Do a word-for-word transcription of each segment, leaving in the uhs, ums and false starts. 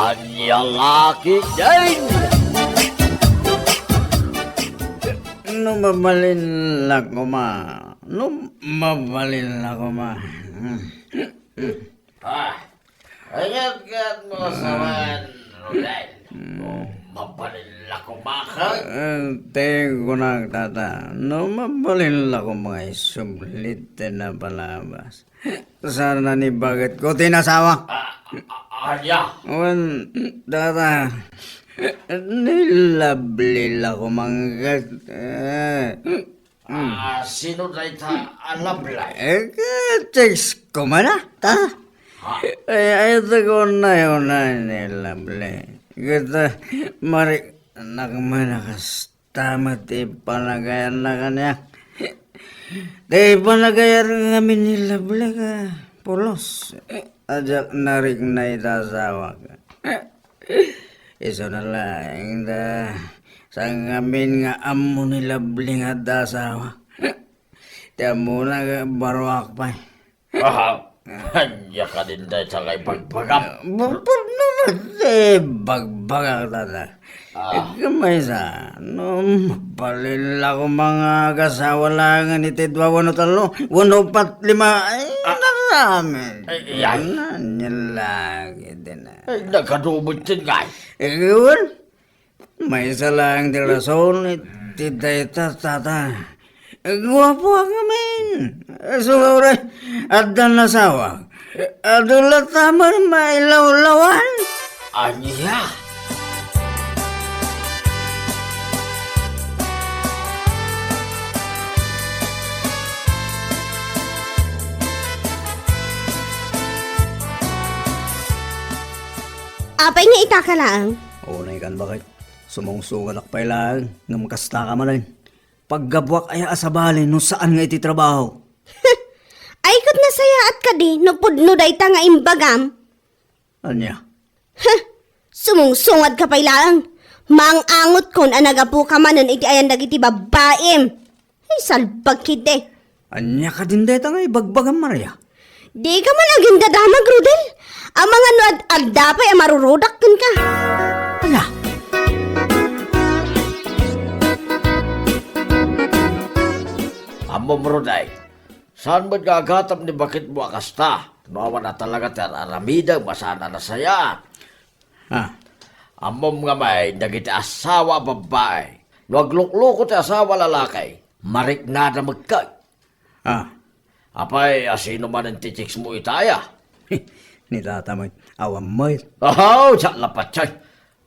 Ania la ketdin? No mabalin la koma, no mabalin la koma. Ah, ania ket no asawan, Rodel? No mabalin la koma ket? Eh, ti kunak, tata, no mabalin la koma nga isubli ti napalabas. Saan a ni baket ko ti nasawa. Ah, ah, ania? Wen, tata, ni Lovely la koma nga, eh, Ah, sino dayta a Lovely? Eh, ka-text ko man, ah, ta? Ha? Eh, ay, ito ko na yun, ah, ni Lovely. Kita, mari, nakmana kas Tama ti panagayarna kaniak. Ti panagayar ngamin ni Lovely ka, pulos. Ajak narikna iti asawak. Isu na laeng ta, saan ngamin nga ammo ni Lovely nga adda asawa. Ti ammona nga baruak pay. Aha. Ania kadin dayta nga ibagbagam? Ba-, ba-, no, mati, bagbagak, tata. Ah. Ikaw maysa, no, mabalin la koma nga agasawa laengen iti dua wenno tallo, wenno upat, lima, ay, ah, naramin. Ay, ay. Ania la ketdin. Ay, nagkadumot ti ngay. Ikaw, Maysa laeng ti rason iti dayta, tata. Guapoak ngamin. Isu nga uray adda nasawa. Adu latta met mailawlawan. Ania? Apay nga ita ka laeng? Unay kan, baket. Sumungsungadak pay laeng, ngem kasta ka manen. Paggabuak aya a sabali no saan nga iti trabaho? Ay, ket nasayaat kadi no pudno dayta nga imbagam? Ania? Huh! Sumungsungad ka pay laeng. Maang-angotkon a nagapu ka manen iti ayan dagiti babbaim. Ay, salbag kidi. Ania kadin dayta nga ibagbagam, Maria? Di ka man agindadamag, Rodel. Amangan no ad-adda pay a marurudak kenka. Ala! Ammom, Rodel, saan met nga agatep ni baketmo a kasta? No awan a talaga ti ar-aramidem a saan a nasayaat. Ah. Ammom ngamin dagiti asawa a babbai. No aglukloko ti asawa a lalaki, mariknada met ket. Ah. Apay, a sino manen ti chicks mo ita aya? Ni tata met, awan met. Ahaw, diak la patien.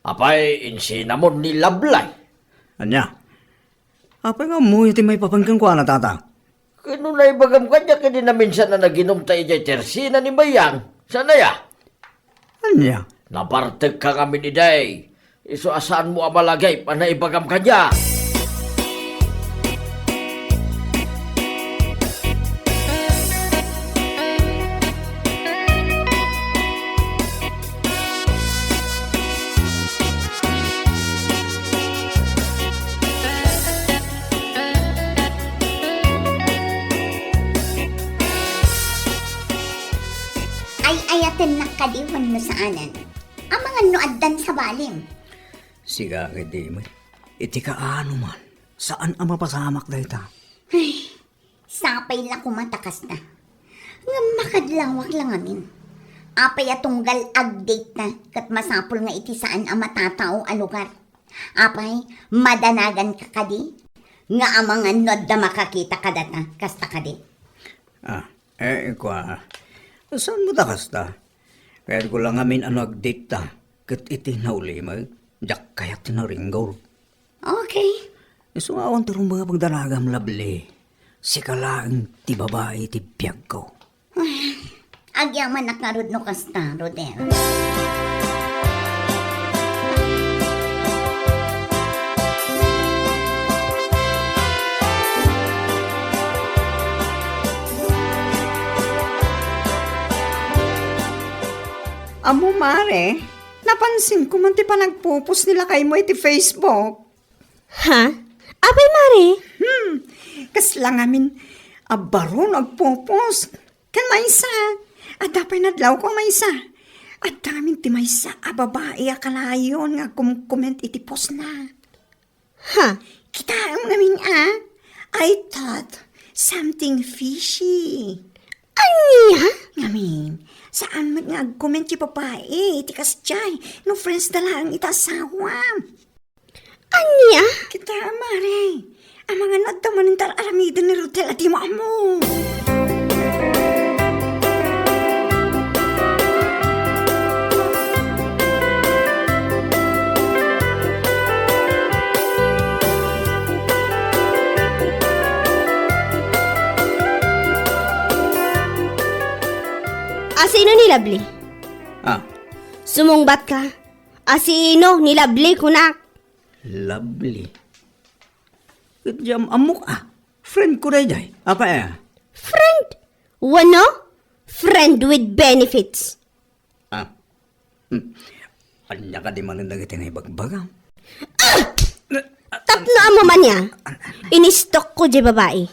Apay, insinamon ni Lablay. Ania? Apay nga ammoyo ti maipapan kenkuana, tata? Ket no naibagam kaniak idi naminsan a naginumta idiay tersina ni Mayang, saan aya? Ania? Nabartekka ngamin idi. Isu a saanmo a malagip a naibagam kaniak. Ay-ayatennak kadi wenno saanen? Amangan no addan sabalim. Sika ketdi met, iti kaano man, saan a mapasamak dayta. Ay, sapay la koma ta kasta. Ngem makadlawak la ngamin. Apay a tunggal agdate ta ket masapul nga iti saan a matatao a lugar. Apay, madanaganka kadi? Nga amangan no adda makakita kadata, kasta kadi? Ah, eh, kua, saanmo ta kasta? Kayatko la ngamin a no agdate ta, ket iti naulimek, diak kayat ti naringgor. Okay. Isu nga awan ti rumbeng a pagdanagam, Lovely. Sika laeng ti babai iti biagko. Ay, agyamanak ngarud no kasta, Rodel. Ammo, Mare, napansinko man ti panagpupos ni lakaymo iti Facebook. Ha? Apay, Mare? Hmm, kasla ngamin a baro no agpupos. Ken maysa, adda pay nadlawko a maysa. Adda ngamin ti maysa a babai a kalayon nga agkomkoment iti postna. Ha? Kitaem ngamin a, I thought something fishy. Ania? Ngamin, saan met nga agkomment ti babai iti kasdiay no friends da laeng iti asawa. Ania? Kitaem, Mare. Amangan no adda manen ti ar-aramiden ni Rodel a dimo ammo. Asino ni Lovely? Ah. Sumungbat ka. Asino ni Lovely, kunak? Lovely. Ket diam ammok a. Friend ko daydiay. Apay a? Friend? Wenno? Friend with benefits. Ah. Hmm. Ania kadi manen dagiti nga ibagbagam? Ah! Tapno ammo man ya. Inistok ko di babai.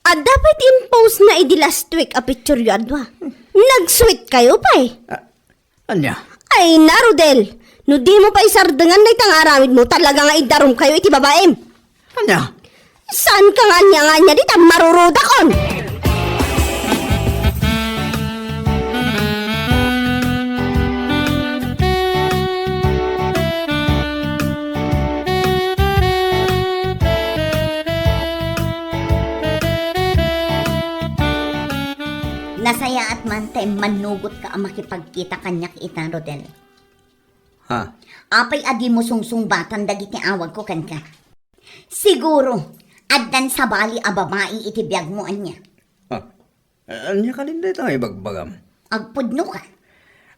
Adda pay ti impostna idi last week a picture yo a dua. Nag-sweet kayo pay. Ah, Ania? Ay na, Rodel! No di mo pa isardengan dayta nga aramid mo, talaga nga idarum kayo iti babaim. Ania? Saan ka nga ania nga ania dita marurudakon? Nasayaat man ta immanugot ka a makipagkita kaniak ita, Rodel. Ha? Apay a dimo sungsungbatan dagiti awagko kenka? Siguro, addan sabali a babai iti biagmo, ania? Ha? Ania kadin dayta nga ibagbagam? Agpudno ka.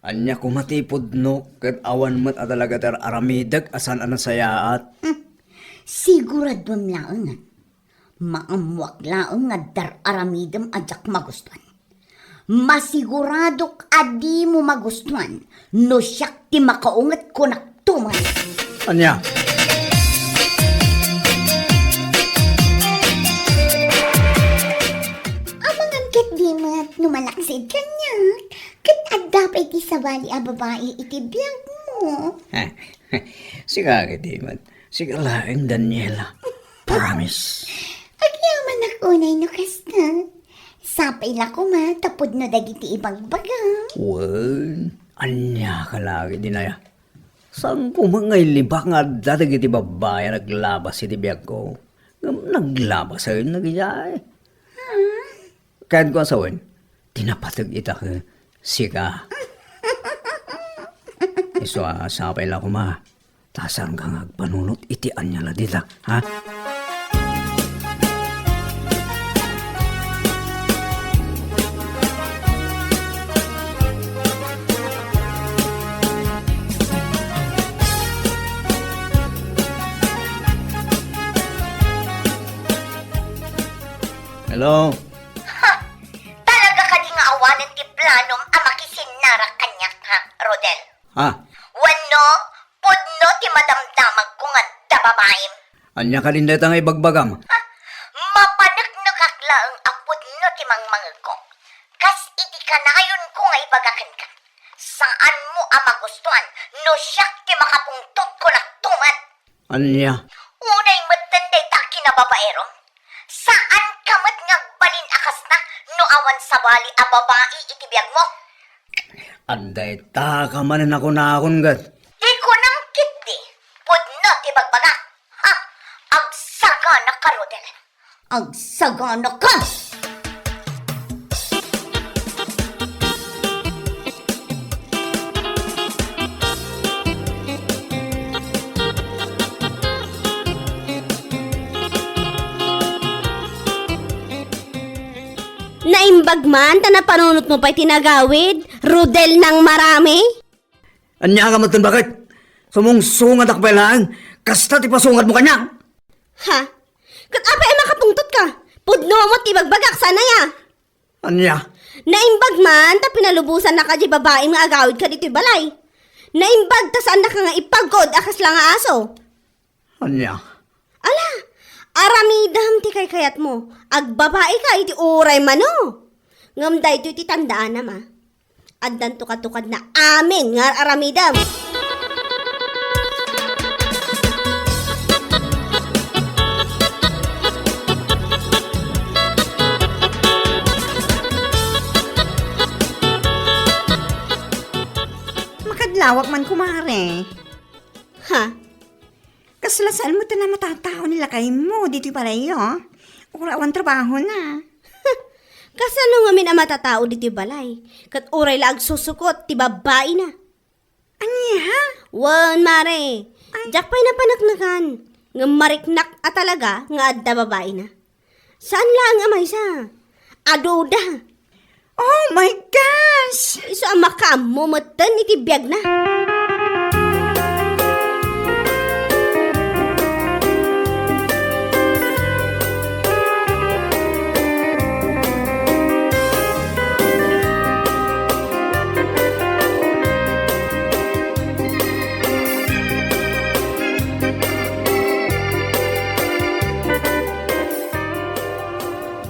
Ania koma ti ipudnok ket awan met a talaga ti ar-aramidek a saan a nasayaat? Hmm. Siguraduem laeng. Maammoak laeng nga dar-aramidem a diak magustuan. Masiguradok a dimo magustuan no siak ti makaunget kunakto man. Ania? Amangan ket di met no malaksid kaniak, ket adda pay ti sabali a babai iti biagmo. Sika ket di met. Sika laeng, Daniela. Promise. Agyamanak unay no kasta. Sapay la koma ta pudno dagiti ibagbaga. Wen, ania ka lagi dinaya? Saan koma nga ilibak nga adda dagiti babbai a naglabas iti biagko? Ngem naglabasen dagiti ay. Kayatka a sawen, ti napateg ita ket sika. Isu a sapay la koma, ta saanka nga agpanunot iti ania la dita, ha? Hello? Ha! Talaga kadi nga awanen ti planom a makisinnarak kaniak, ha, Rodel? Ha? Wenno, pudno ti madamdamagko nga adda babaim? Ania kadin dayta nga ibagbagam? Ha? Mapaneknekak laeng a pudno ti mangmangegko. Kas iti kanayonko nga ibaga kenka, saanmo a magustuan no siak ti makapungtot kunakto met. Ania? Unay metten dayta a kinababaerom. Saanka met nga agbalin a kasta no awan sabali a babai iti biagmo. Adda itaka manen a kunakon ket. Ti kunam ketdi, pudno ti bagbagak. Ha? Agsaganaka, Rodel. Agsaganaka! Naimbag man ta napanunotmo pay ti nagawid, Rodel nang marami? Ania ka metten, baket? Sumungsungadak pay laeng, kasta ti pasungadmo kaniak. Ha? Ket apay a makapungtotka? Pudno met ti ibagbagak, saan aya? Ania? Naimbag man ta pinalubosannaka diay babaim nga agawidka ditoy balay. Naimbag ta saannaka nga ipagod a kasla nga aso. Ania? Ala, aramidem ti kaykayatmo. Agbabaika iti uray mano. Ngem daytoy ti tandaanam a. Addanto katukadna amin nga ar-aramidem. Makadlawak man, kumare. Ha? Kasla saan met a matatao ni lakaymo ditoy balayyo? Uray awan trabahona. Kasano ngamin a matatao ditoy balay? Ket uray la agsusukot ti babbaina. Ania? Wen, mare. Ay. Diak pay napaneknekan. Ngem mariknak a talaga nga adda babaina. Saan laeng a maysa. Aduda. Oh my gosh! Isu a makaammo metten iti biagna.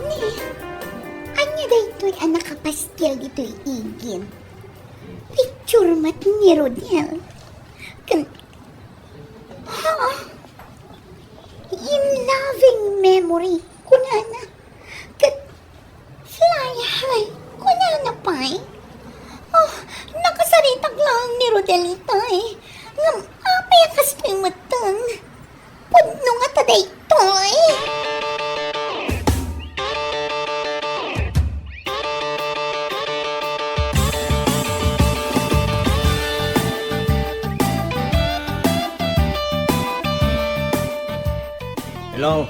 Ni, ania daytoy a nakapaskil ditoy igid? Picture met ni Rodel. Ken, ha? In loving memory, kunana. Ket fly high, kunana pay. Oh, nakasaritak laeng ni Rodel itay. Ngem apay a kastoy metten? Pudno ngata daytoy. Hello?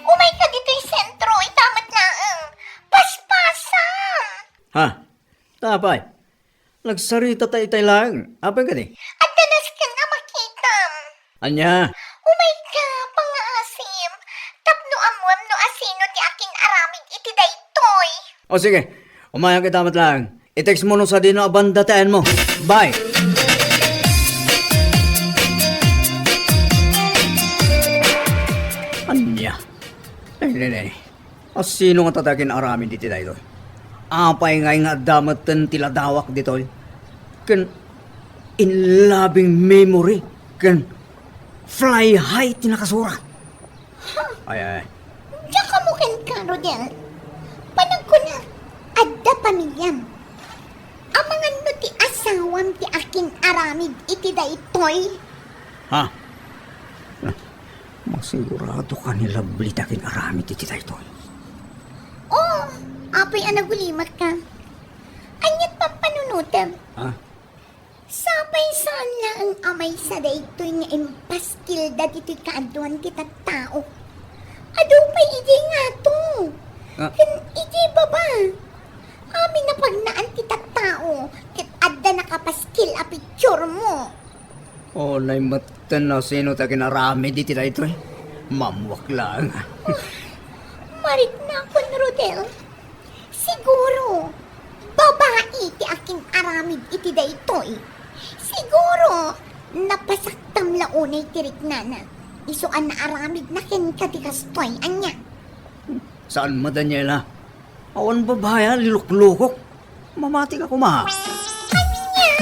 Umayka ditoy sentro, ita met laeng. Paspasam! Ha? Apay? Nagsarita ta itay laeng. Apay kadi? Adda nasken a makitam. Ania? Umayka, pangngaasim, tapno ammuem no asino ti akin-aramid iti daytoy. O sige, umayak ita met laeng. I-text mo no sadino a banda ti ayanmo. Bye! Ania? Ay, nay, nay. Asino ngata ti akin-aramid iti daytoy? Apay ngay nga adda metten ti ladawak ditoy? Ken in loving memory ken fly high ti nakasurat. Ay, ay, ay. Diak ammo kenka, Rodel. Panagkunak, adda pamiliam. Amangan no ti asawam ti akin-aramid iti daytoy? Ha? Masigurado ka ni Lovely ti akin-aramid iti daytoy? Oh, apay a nagulimakka? Aniat pampanunotem? Ha? Sapay saan laeng a maysa daytoy nga impaskilda ditoy kaaduan ti tattao. Adu pay idiay ngato. Ah. Ken idiay baba. Amin a pagnaan ti tattao, ket adda nakapaskil a picture mo. Unay metten no sino ti akin-aramid iti daytoy. Mammuak laeng. Oh, mariknakon, Rodel. Siguro, babai ti akin-aramid iti daytoy. Siguro, napasaktam la unay ti riknana. Isu a naaramidna kenka ti kastoy, ania? Saan met, Daniela? Awan babai a liluklukok. Mamati ka koma. Ania?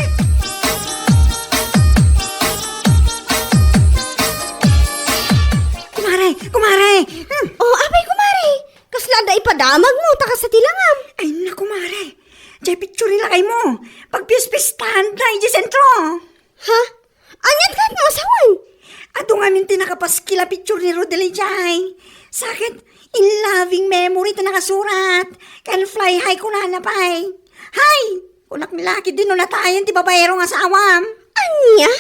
Kumare, kumare! Hmm. Oh, apay, kumare? Kasla adda ipadamagmo, ta kasta ti langam. Ay, naku, mare. Diay picture ni lakaymo. Pagpispistahan ta idiay sentro. Ha? Aniat ket nga asawen? Adu ngamin ti nakapaskil a picture ni Rodel idiay. Sa ket, in loving memory ti nakasurat. Ken fly high kunana pay. Hay! Kunak, milakid din no natayan ti babaero nga asawam. Ania?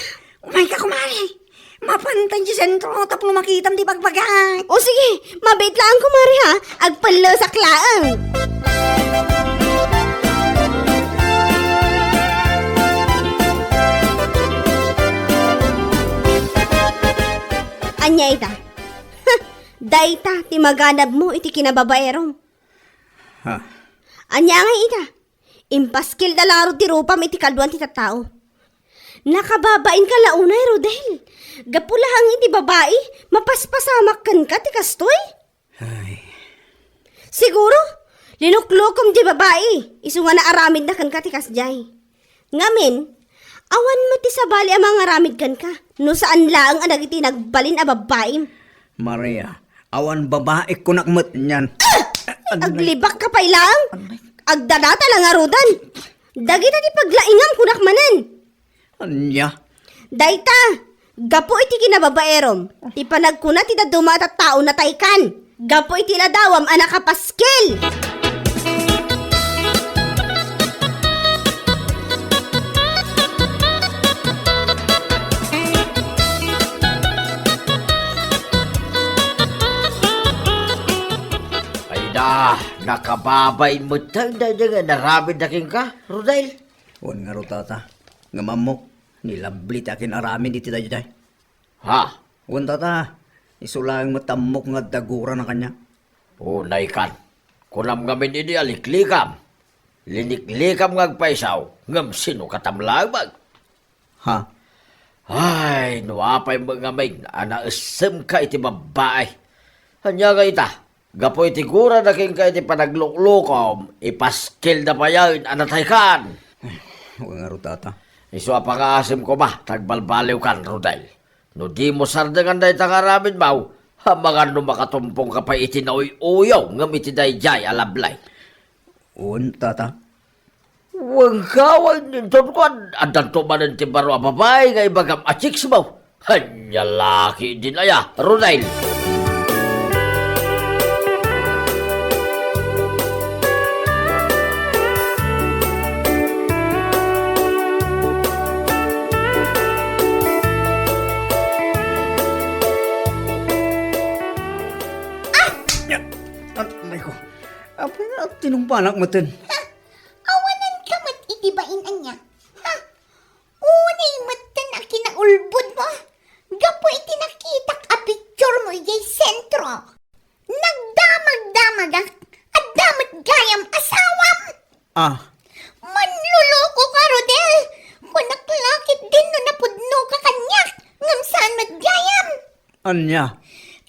Umayka, kumare. Mapanta idiay sentro tapno makitam ti bagbagak. O sige, mabiit laeng, kumare, ha? Agpellesak laeng. Ania ita? Dayta ti maganabmo iti kinababaerom. Ha? Ania ngay ita? Impaskilda la ngarud ti rupam iti kaaduan ti tattao. Nakababainka la unay, Rodel. Gapu laeng iti babai, mapaspasamak kenka ti kastoy? Ay. Siguro, linuklukom ti babai, isu nga naaramidna kenka ti kasdiay. Ngamin, awan met ti sabali a mangaramid kenka, no saan laeng a dagiti nagbalin a babbaim. Maria, awan babaik kunak met nian. Ah! Aglibakka pay laeng. Agdadata la ngaruden. Dagita ti paglaingam kunak manen. Ania? Dayta, gapu iti kinababaerom, ti panagkuna ti dadduma a tattao, nataykan. Gapu iti ladawam a nakapaskil. Ay da, nakababain met daydiay nga inaramidda kenka, Rodel. Wen ngarud, tata, ngem ammok, ni Lovely ti akin-aramid iti daydiay. Ha? Wen, tata, isu laeng met ammok nga adda gurana kaniak. Unaykan, kunam ngamin idi a liklikam. Liniklikam nga agpayso, ngem sino katam laeng? Ha? Ay, no apay met ngamin a naessemka iti babbai. Ania nga ita, gapu iti gurana kenka iti panagluklukom, ipaskilda payen a nataykan. Wen ngarud, tata. Isu a pangasim koma ta agbalbaliwkan, Rodel. No dimo sardengan dayta nga aramidmo, amangan no makatumpongka pay iti nauy-uyaw ngem iti daydiay a Lovely. Wen, tata. Wen, gaway, inton kuan, addanto manen ti baro a babai nga ibagam a chicks mo. Ania la ketdin aya, Rodel? Ah! Ania? An-, anay ko. Apay nga tinungpanak metten. Ha? Awanenka met iti bain ania? Ha? Unay metten a kinaulbodmo gapu iti nakitak a picturemo idiay sentro. Nagdamagdamagak, adda met gayam asawam. Ah. Manlolokoka, Rodel. Kunak la ketdin no napudnoka kaniak, ngem saan met gayam. Ania?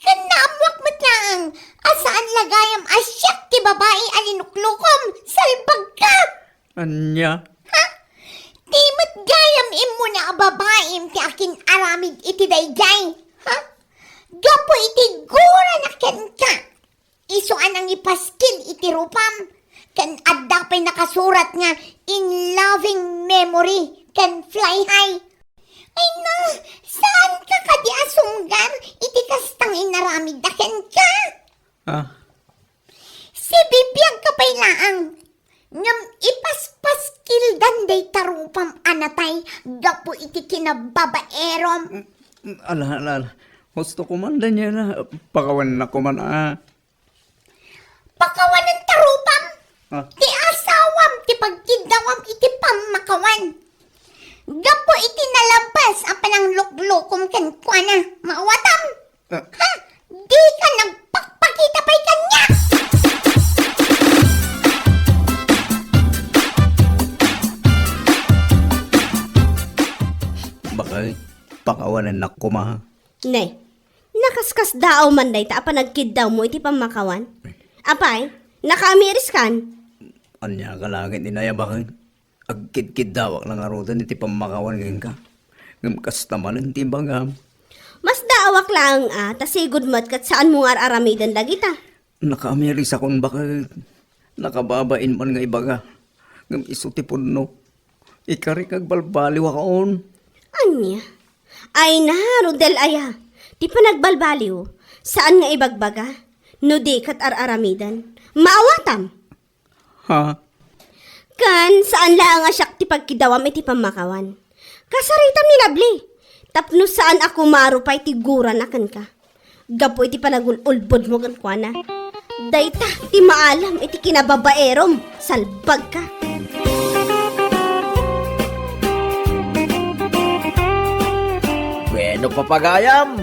Ken naammoak met laeng a saan la gayam a siak ti babai a linuklokom, salbagka! Ania? Ha? Di met gayam immuna a babaim ti akin-aramid iti daydiay, ha? Gapu iti gurana kenka. Isu a nangipaskil iti rupam, ken adda pay nakasurat nga "In loving memory" ken "Fly high". Ay na, saanka kadi a sunggar iti kasta nga inaramidda kenka? Ah. Sibibiagka pay laeng, ngem ipaspaskildan dayta rupam a natay gapu iti kinababaerom. Mm, mm, ala, ala, ala. Husto ko man, Daniela. Pakawannak ko man, ah. Pakawanen ta rupam. Ah. Ti asawam ti pagkiddawam iti pammakawan. Gapu iti nalabas a panangluklokom kenkuana, maawatam. Ah. Ha? Dika nagpakpakita pay kaniak! Bakit? Pakawanennak koma. Nay, nakaskasdaaw man dayta a panagkiddawmo iti pammakawan? Apay, nakaamiriskan? Ania ka langit, inay, a bakit? Agkidkiddawak la ngaruden iti pammakawan kenka. Ngem kasta manen ti ibagam. Masdaawak laeng a, ta sigud met ket saanmo nga ar-aramiden dagita. Nakaamirisakon, bakit? Nakababain man nga ibaga. Ngem isu ti pudno. Ikarik nga agbalbaliwakon. Ania? Ay na, Rodel aya. Ti panagbalbaliw, saan nga ibagbaga. No di ket ar-aramiden, maawatam. Ha? Ken saan laeng a siak ti pagkiddawam iti pammakawan. Kasaritam ni Lovely. Tapno saan a kumaro pay ti gurana kenka. Gapu iti panagul-ulbodmo kenkuana. Dayta ti maalam iti kinababaerom, salbagka. Bueno, papagayam,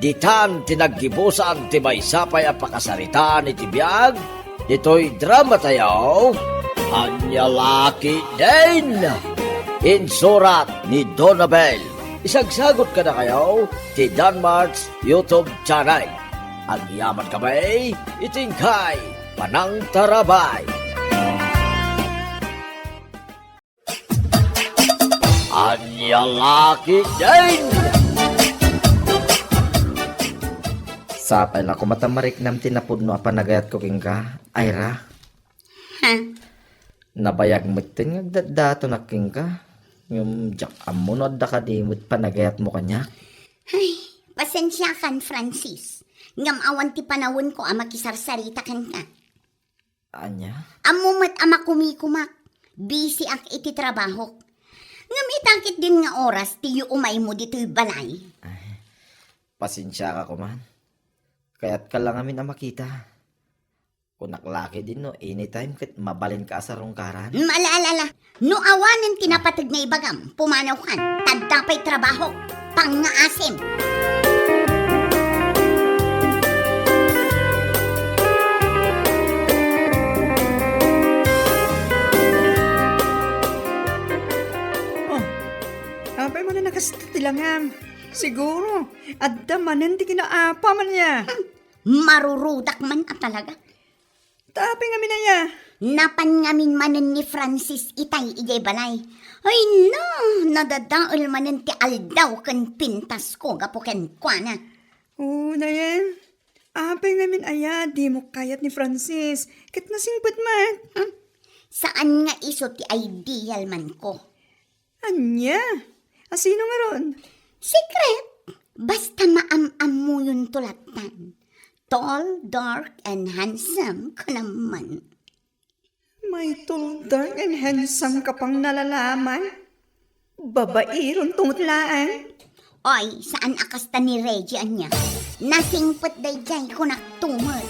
ditan ti naggibusan ti maysa pay a pakasaritaan iti biag ditoy drama tayo, Ania la ketdin. Insurat ni Donabel. Isagsagot kadakayo ti Danmart's YouTube channel. Agyaman kami iti inkay panangtarabay. Ania nga ketdin? Sapay la koma ta mariknam ti napudno a panagayatko kenka, Ira. Ha? Nabayag metten nga agdatdatonak kenka. Ngem diak ammo no adda kadi met panagayatmo kaniak. Ay, pasensiakan, Francis. Ngem awan ti panawenko a makisarsarita kenka. Ania? Ammo met a makumikumak. Busy ak iti trabahok. Ngem ita ketdin nga oras ti yuumaymo ditoy balay. Ay, pasensiaka koman. Kayatka la ngamin a makita. Kunak la ketdin no anytime ket mabalinka a sarungkaran. Ala, ala, ala. No awanen ti napateg nga ibagam, pumanawkan. Ta adda pay trabahok. Pangngaasim. Oh, apay manen a kasta ti langam? Siguro, adda manen ti kinaapam aya. Hmm, marurudak man a talaga. Ta apay ngamin aya? Napan ngamin manen ni Francis itay idiay balay. Ay na, nadadael manen ti aldaw ken pintasko gapu kenkuana. Unayen, apay ngamin aya dimo kayat ni Francis? Ket nasingpet met. Hmm? Saan nga isu ti ideal manko. Ania? A sino ngarud? Secret! Basta maam-ammuyonto lattan. Tall, dark, and handsome, kunam man. May tall, dark, and handsome ka pang nalalaman? Babaironto met laeng. Oy, saan a kasta ni Reggie ania? Nasingpet daydiay, kunakto met.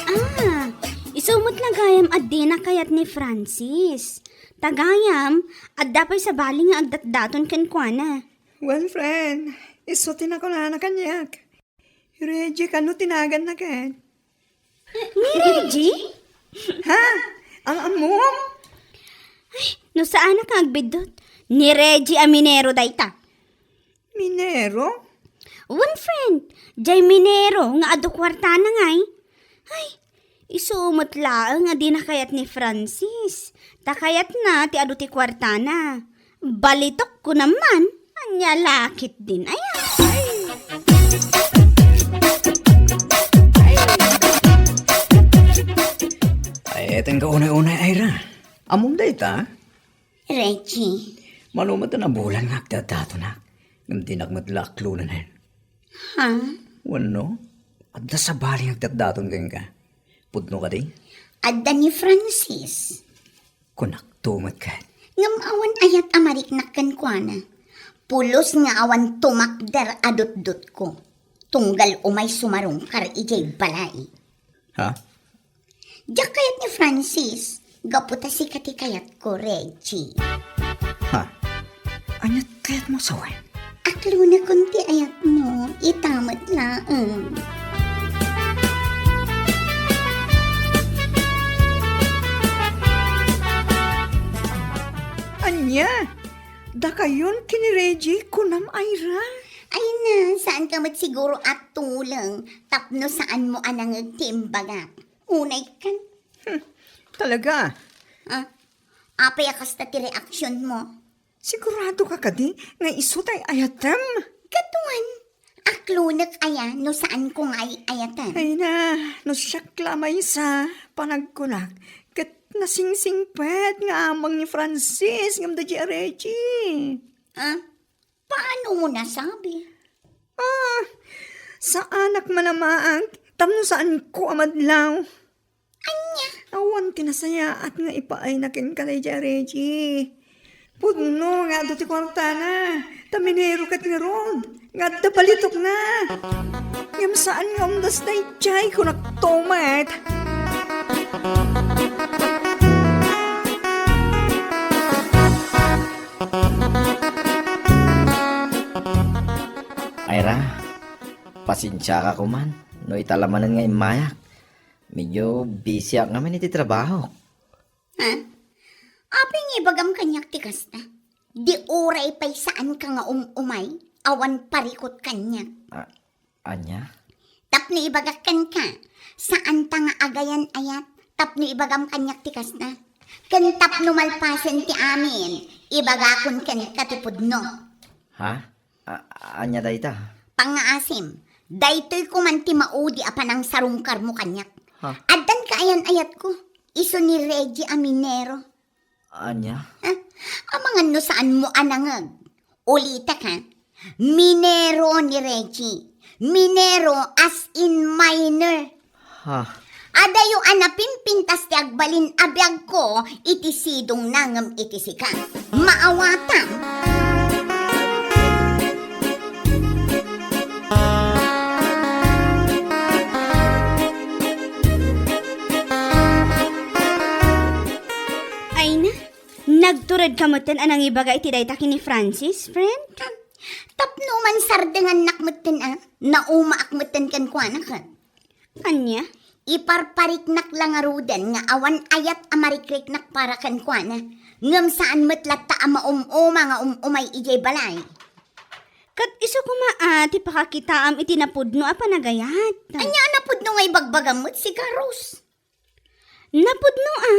Ah, isu met la gayam a dina kayat ni Francis. Ta gayam, adda pay sabali nga agdatdaton kenkuana. Well, friend, isu ti nakunana kaniak. Reggie, kano ti naganna ket? Ni Reggie? Ha? Am-ammom? Ay, no saanak nga agbiddut, ni Reggie a minero dayta. Minero? Wen, friend, jay minero nga adu kuartana ngay. Ay, isu met laeng a dina kayat ni Francis. Ta kayatna ti adu ti kuartana. Balitok ko naman. Ania la ketdin aya? Ay, ay. Ay, ten ka unay-unay, Ira. Ammom dayta? Reggie. Mano met a nabulan nga agdatdatonak. Ngem dinak met la aklonen. Ha? Wenno, adda sabali nga agdatdaton kenka. Pudno kadi? Adda ni Francis. Kunakto met ket. Ngem awan ayat a mariknak kenkuana. Pulos nga awan tumakder a dutdotko. Tunggal umay sumarungkar idiay balay. Ha? Diak kayat ni Francis, gapu ta sika ti kayatko, Reggie. Ha? Ania ti kayatmo sawen? Aklonakon ti ayatmo, ita met laeng. Ania? Dakayon ken ni Reggie, kunam, Ira? Ay na, saanka met siguro a tuleng tapno saanmo a nangeg ti imbagak. Unay kan. Hmm, talaga? Ah, apay a kasta ti reaksionmo? Sigurado ka kadi nga isu tay ayatem? Kaduan, aklonek aya no saanko nga ay-ayatan? Ay na, no siak la maysa, panagkunak, ket nasingsingpet nga amang ni Francis ngem da Reggie. Ah, paano mo nasabi? Ah, saanak man a maag, tapno saanko a madlaw. Ania? Awan ti nasayaat nga ipaayna kenka daydiay a Reggie. Pudno nga adu ti kuartana, ta minero ket ngarud, nga adda balitokna. Ngem saan nga umdas daydiay, kunakto met. Ira, pasensiaka koman no ita la manen nga immayak. Medyo busyak ngamin iti trabahok. Ha? Apay nga ibagam kaniak ti kasta? Di uray pay saanka nga um-umay, awan parikut kaniak. A-, ania? Tapno ibagak kenka, saanta nga agayan-ayat tapno ibagam kaniak ti kasta. Ken tapno malpasen ti amin, ibagakon kenka ti pudno. Ha? A-, ania dayta? Pangngaasim, daytoy koman ti maudi a panangsarungkarmo kaniak. Ha? Addan kaayan-ayatko, isu ni Reggie a minero. Ania? Ha? Amangan no saanmo a nangeg. Ulitek, ha? Minero ni Reggie. Minero as in miner. Ha? Adayo a napimpintas ti agbalin a biagko iti sidongna ngem iti sika. Maawatam. Ay na, nagturedka metten a nangibaga iti dayta ken ni Francis, friend? Tapno man sardengannak metten a, naumaak metten kenkuana ket. Ania? Iparpariknak la ngaruden nga awan ayat a marikriknak para kenkuana, ngem saan met latta a maum-uma nga um-umay idiay balay. Ket isu koma a ti pakakitaam iti napudno a panagayat. Ania a napudno nga ibagbagam met, sika, Rose? Napudno a.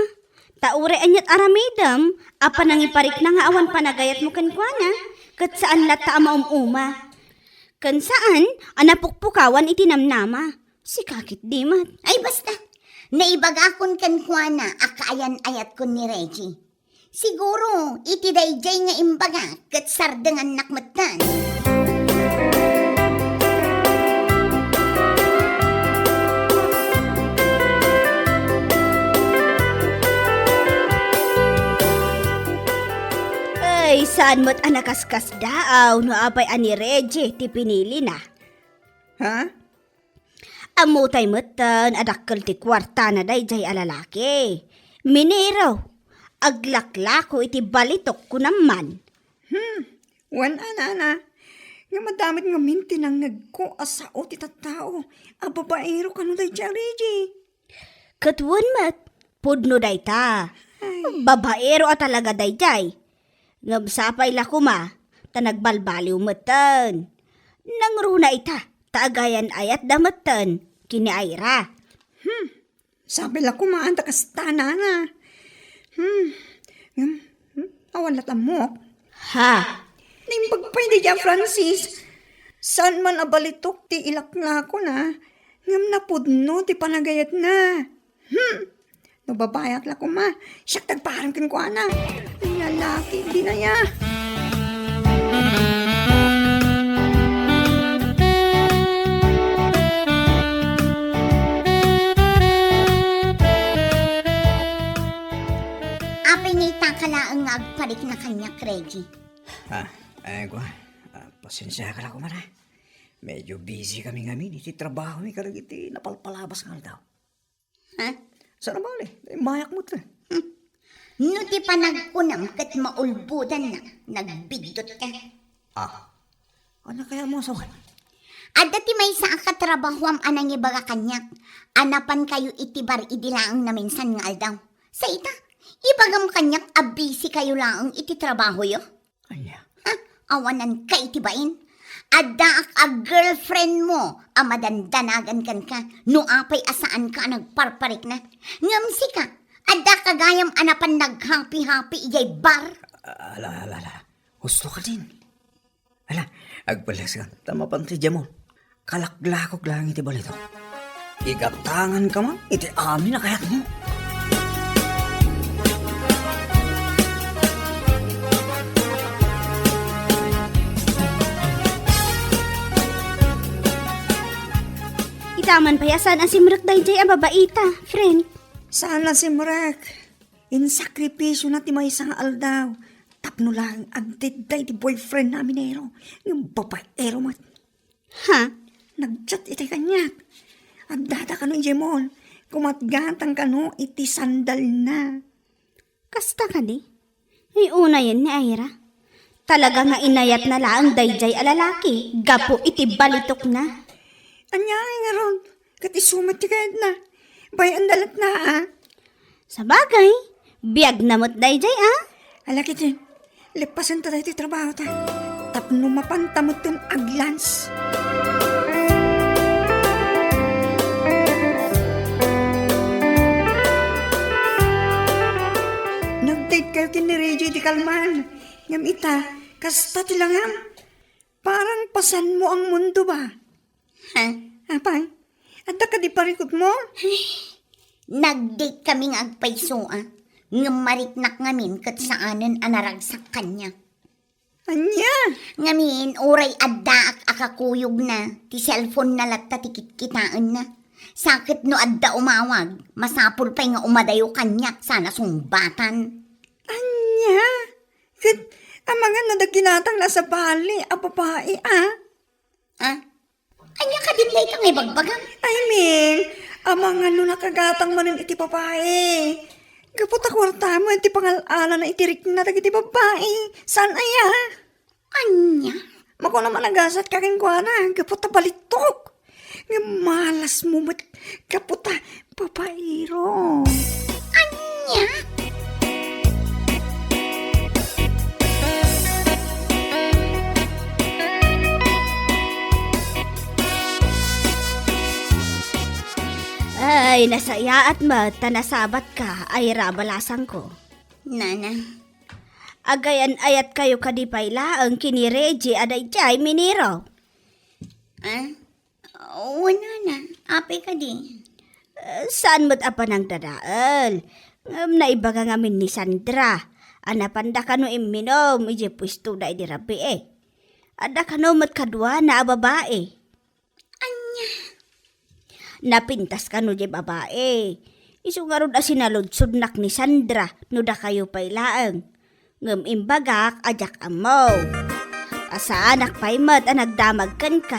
Ta uray ania't aramidem a panangiparikna nga awan panagayatmo kenkuana, ket saan latta a maum-uma. Ken saan a napukpukawan iti namnama. Sika ketdi met. Ay, basta. Naibagakon kenkuana a kaayan-ayatkon ni Reggie. Siguro, iti daydiay nga imbaga, ket sardengannak metten. Ay, saan met a nakaskasdaaw no apay a ni Reggie ti pinilina? Ha? Ammotay metten a dakkel ti kuartana daydiay a lalaki. Minero, aglaklako iti balitok, kunam man. Hmm, wen a, nana. Ngem adda met ngamin ti nangngegko a sao ti tattao a babaero kano daydiay a Reggie. Ket wen met, pudno dayta. Ay. Babaero a talaga daydiay. Ngem sapay la koma ta nagbalbaliw metten. Nangruna ita ta agayan-ayatda metten ken ni Ira. Hmm. Sapay la koma ta kasta, nana. Hmm. Ngem, hmm, awan la't ammok. Ha? Naimbag pay daydiay a Francis. Saan man a balitok ti ilaklakona, ngem napudno ti panagayatna. Hmm. No babayak la koma, siak ti agparang kenkuana. Lalaki, dina aya. Apay nga itaka laeng nga agparikna kaniak, Reggie? Ah, ay, kua. Ah, pasensiaka la koma, a. Medyo busy kami ngamin iti trabahomi kadagiti napalpalabas nga aldaw. Ha? Saan a bale, immayak met. Hmm. No ti panagkunam ket maulbodannak, nagbiddut ka. Ah, ania kayat mo a sawen? Adda ti maysa a katrabahoam a nangibaga kaniak a napan kayo iti bar idi laeng naminsan nga aldaw. Sa ita, ibagam kaniak a busy kayo laeng iti trabahoyo. Ania? Ha? Awanan ka iti bain? Addaak a girlfriend mo a madandanagan kenka no apay a saanka a nagparparikna. Ngem sika, adda ka gayam a napan naghapi-hapi idiay bar? Ala, ala, ala. Husto ka din. Ala, agpalaska, ta mapan ti Jamon. Kalaklakok laeng iti balitok. Igatangan ka man iti amin a kayatmo. Ita man pay a saan a simrek daydiay a babaita, friend. Saan a simrek. Insakripisyona ti maysa nga aldaw tapno laeng agdedda iti boyfriend na a minero, ngem babaero met. Ha? Nag-chat itay kaniak. Addada kano idiay mall. Kumatgatang kano iti sandalna. Kasta kadi? Ay, unayen ni Ira. Talaga nga inayatna laeng daydiay a lalaki gapu iti balitokna. Ania ngarud? Ket isu met ti kayatna. Bay-anda latta, a. Sabagay, biagna met daydiay, a. Ala ketdin, leppasenta daytoy trabahota. Tapno mapanta metten aglans. Alman, ngem ita, kasta ti langam. Parang pasanmo ang mundo ba? Ha? Apay, adda kadi parikutmo? Nag-date kami nga agpayso, a. Ngem mariknak ngamin ket saanen a naragsak kaniak. Ania? Ngamin, uray addaak a kakuyogna, ti cellphone-na latta ti kitkitaenna. Sa ket no adda umawag, masapul pay nga umadayo kaniak sana sungbatan. Ania? Ket amangan no adda ginatangna a sabali a babai, a? A? Ania kadin dayta nga ibagbagam? I mean, amangan no nakagatang manen iti babai. Gapu ta kuartamo ti pangal-alana iti rikna dagiti babai. Saan aya? Ania? Makuno man a gasatka kenkuana gapu ta balitok. Ngem malasmo met gapu ta babaero. Ania? Ay, nasayaat met ta nasabatka, Ira, balasangko. Nana. Agayan-ayatkayo kadi pay laeng ken ni Reggie a daydiay, Minero? A? Wen, nana. Apay kadi? Eh, saan met a panangdadael. Ngem naibaga ngamin ni Sandra a napanda kano imminum idiay puestoda idi rabii. Adda kano met kaduana a babai. Ania? Napintas kano diay babai. Isu ngarud a sinaludsodnak ni Sandra no dakayo pay laeng. Ngem imbagak a diak ammo. A saanak pay met a nagdamag kenka.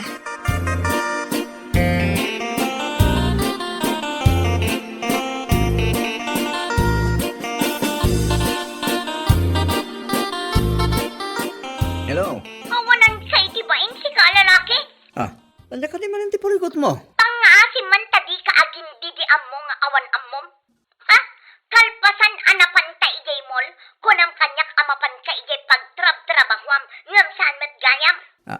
Hello. Awanan kay ti bain, sika a lalaki? A, ania kadi manen ti parikutmo? Pangngaasim man ta dika agindidi ammo nga awan ammom. Ha? Kalpasan a napanta idiay mall, kunam kaniak a mapanka idiay pagtrabtrabahuam, ngem saan met gayam. A,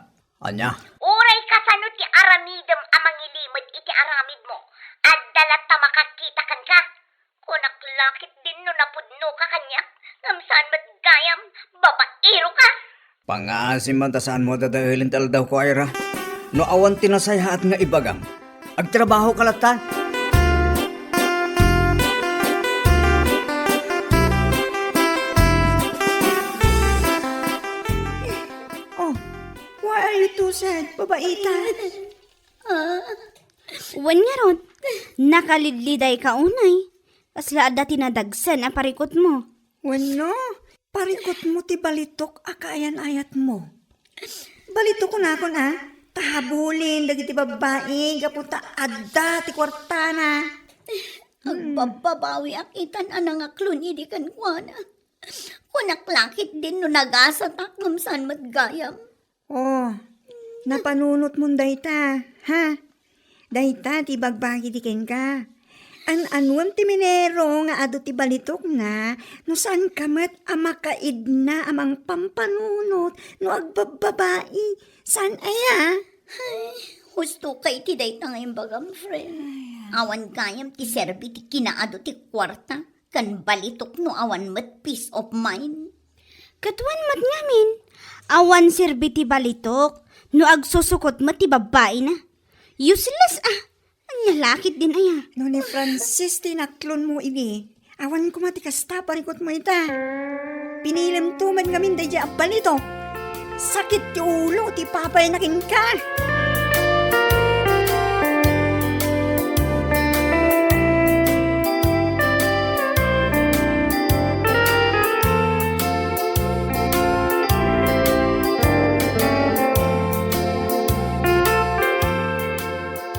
ania? Uray kasano ti aramidem a mangilimed iti aramidmo, adda latta makakita kenka. Kunak la ketdin no napudnoka kaniak, ngem saan met gayam, babaeroka. Pangngaasim man ta saanmo a dadaelen ti aldawko, Ira. No awan ti nasayaat nga ibagam, agtrabahoka latta. Oh, why are you too sad, babaita? A. Wen ngarud, nakalidlidayka unay. Kasla adda ti nadagsen a parikutmo. Wenno, parikutmo ti balitok a kaayan-ayatmo. Balitok kunakon a, ta habulen dagiti babbai gapu ta adda ti kuartana. Hmm. Agbabbabawiak itan a nangaklon idi kenkuana. Kunak la ketdin no nagasatak ngem saan met gayam. Oh, napanunotmon dayta, ha? Dayta ti ibagbagi di kenka. An-anuem ti minero nga adu ti balitokna no saanka met a makaidna a mangpampanunot no agbabbabai? Saan aya? Ay, husto ka iti dayta nga imbagam, friend. Ay, ah. Awan gayam ti serbi ti kinaadu ti kuarta ken balitok no awan met peace of mind. Ket wen met ngamin, awan serbi ti balitok no agsusukot met ti babbaina. Useless a! Ania la ketdin aya? No ni Francis ti inaklonmo idi, awan koma ti kasta a parikutmo ita. Pinilemto met ngamin daydiay a balitok. Sakit ti ulo ti ipapayna kenka.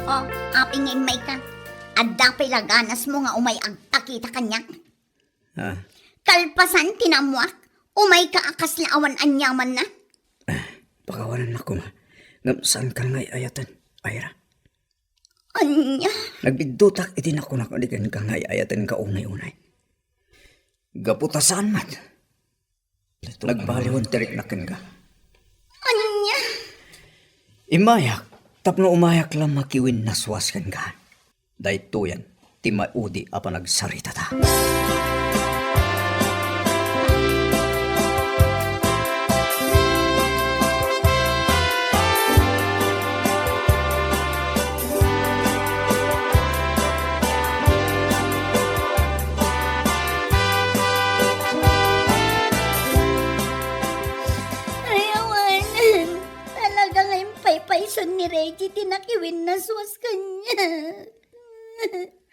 Oh, apay nga immayka? Adda pay la ganasmo nga umay agpakita kaniak? Ah. Kalpasan ti naammoak, umayka a kasla awan aniamanna. Ah, pakawanennak koma. Ngem saankan nga ay-ayaten, Ira. Ania? Nagbiddutak iti nakunak a di kenka nga ay-ayatenka unay-unay. Gapu ta saan met. Nagbaliwen ti riknak kenka. Ania? Immayak, tapno umayak la makiwennaswas kenka. Daytoyen ti maudi a panagsaritata.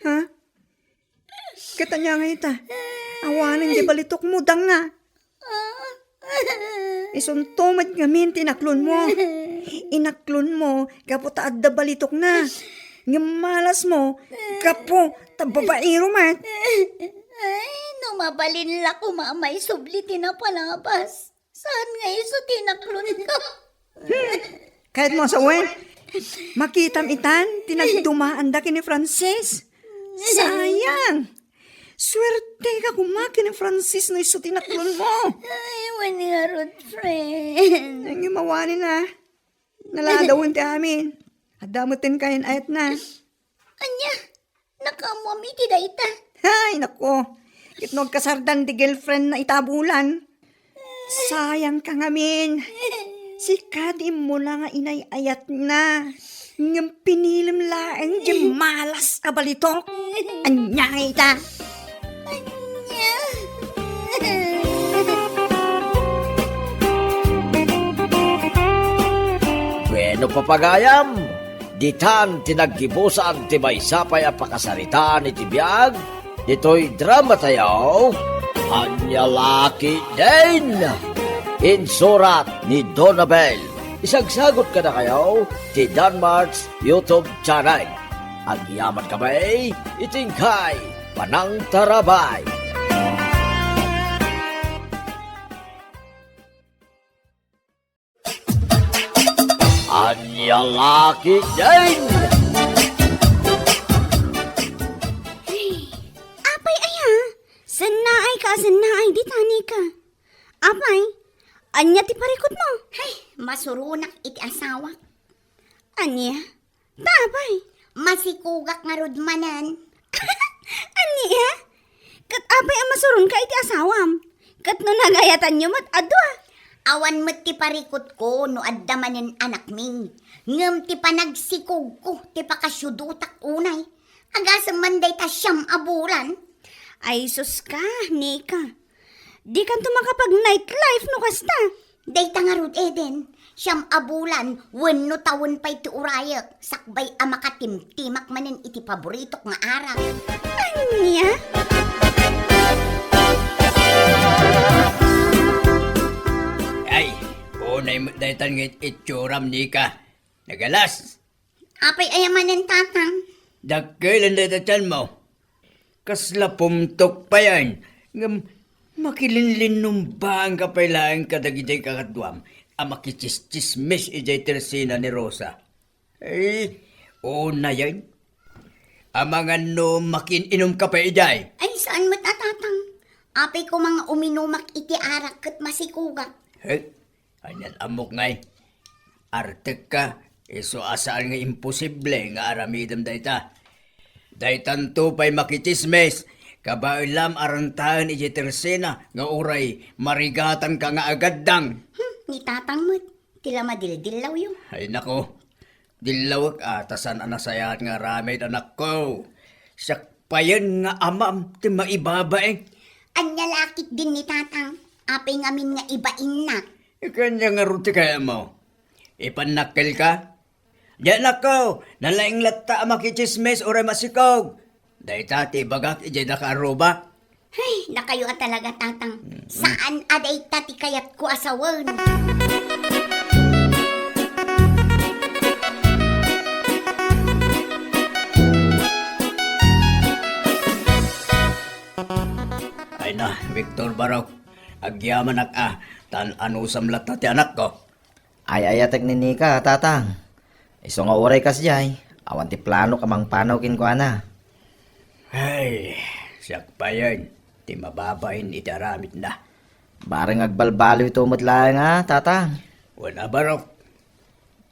Ha? Ket ania ngay ita? Awanen ti balitokmo, danga. Isunto met ngamin ti inaklonmo. Inaklonmo gapu ta adda balitokna. Ngem malasmo gapu ta babaero met. Ay, no mabalin la koma a maisubli ti napalabas. Saan nga isu ti inaklonko? Kayatmo a sawen? Makitam itan ti nagdumaanda ken ni Francis. Sayang! Suerteka koma ken ni Francis no isu ti inaklonmo. Ay, wen ngarud, friend. Ay, nga mawanen a. Naladawen ti amin. Adda metten kayan ayatna. Ania? Nakaammoam iti dayta? Ay, nako. Ket no agkasardan ti girlfriend na ita a bulan. Sayang ka ngamin. Sika ti immuna nga inay-ayatna. Ngem pinilim laeng ti malas a balitok. Ania nga ita? Ania? Bueno, papagayam, ditan ti naggibusan ti maysa pay a pakasaritaan iti biag ditoy drama tayo, Ania La Ketdin. Insurat ni Donabel. Isagsagot kadakayo ti Danmart's YouTube channel. Agyaman kami iti inkay panangtarabay. Ania La Ketdin! Apay aya? Sennaay ka, sennaay, di tani ka. Apay, ania ti parikutmo? Ay, masuronak iti asawak. Ania? Ta apay? Masikogak ngarud manen. Ania? Ket apay a masuronka iti asawam? Ket no nagayatanyo met a dua? Awan met ti parikutko no adda manen anakmi. Ngem ti panagsikogko ti pakasiudotak unay. Agasem man dayta siam a bulan. Ay sus ka, Nika. Dikanto makapag-night life no kasta. Dayta ngarud, Eden, siam a bulan wenno tawen pay ti urayek sakbay a makatimtimak manen iti paboritok nga arak. Ania? Ay, unay met daytan nga it-, itsuram, Nika. Nagalas. Apay aya manen, Tatang? Dakkel dayta tianmo. Kasla pumtok payen, ngem makilinlinnumbangka pay laeng kadagiti kakaduam a makitsismis idiay tersena ni Rosa. Ay, unayen. Amangan no makiin-inumka pay idiay. Ay, saan met a, Tatang? Apay koma nga uminumak iti arak ket masikogak. Hey, anian ammok ngay? Artekka, isu a saan nga imposible nga aramidem dayta. Daytanto pay makitsismis, kabaelam a rantaen idiay tersena nga uray marigatanka nga agaddang. Hmm, ni Tatang met, ti la madildillawyo. Ay nako, dillawek a ta saan a nasayaat nga aramid, anakko. Siak payen nga amam ti maibabain. Ania la ketdin ni Tatang, apay ngamin nga ibainnak? Ikanya ngarud ti kayatmo. Ipannakkelka? Di, anakko, nalaing latta a makitsismis uray masikog. Dayta ti ibagak idiay dakaarruba. Ay, dakayo a talaga, Tatang. Mm-mm. Saan a dayta ti kayatko a sawen. Ay na, Victor Barok, agyamanak a, tan anusam latta ti anakko. Ay-ayatek ni Nika, Tatang. Isu nga uray kasdiay, awan ti planok a mangpanaw kenkuana. Ay, siak payen ti mababain iti aramidna. Bareng agbalbaliwto met laeng a, Tatang. Wen a, Barok,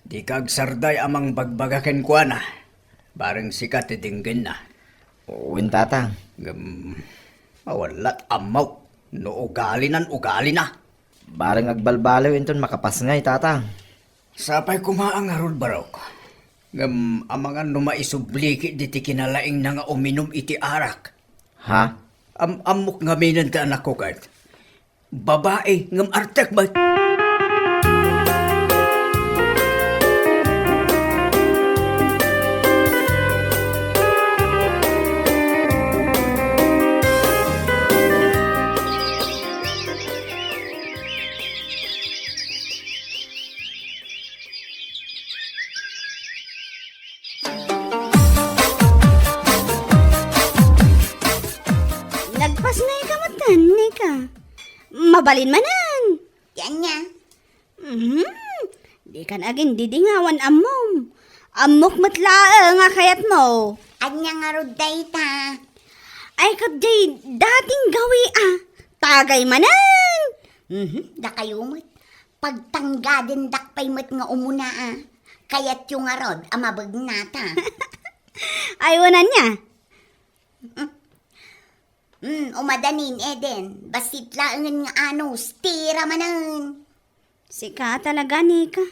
dika agsarday a mangbagbaga kenkuana. Bareng sika ti denggenna. Wen, Tatang. Ngem, awan lat ammok no ugalinan ugalina. Bareng agbalbaliw inton makapasngay, Tatang. Sapay koma a ngarud, Barok. Ngem amangan no maisubli ketdi ti kinalaingna nga uminum iti arak. Ha? Am-, ammok ngaminen ti anakko ket. Babai, ngem artek met. Mabalin manen. Ti ania? Mhm. Dikan agindidingawan ammom. Ammok met laeng a kayatmo. Ania ngarud dayta? Ay, ket diay dating gawi a. Tagay manen. Mhm. Dakayo met. Pagtanggadendak pay met nga umuna a. Kayatyo ngarud a mabegnata. Ay, wen ania? Hmm, umadanin, Eden. Bassit laengen nga anus, tira manen. Sika talaga, Nika.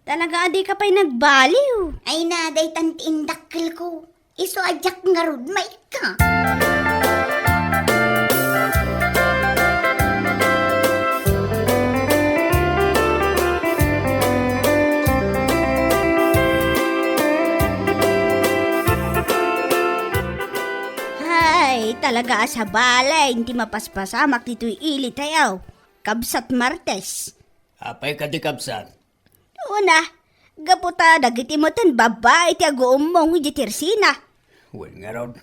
Talaga a dika pay nagbaliw. Ay na, daytan ti indakkelko. Isu a diak ngarud maikkat. Hay, talaga a sabali ti mapaspasamak ditoy ilitayo, Kabsat Martes. Apay kadi, Kabsat? Una, gapu ta dagiti metten babbai ti aguummong idiay Tersina. Wen ngarud,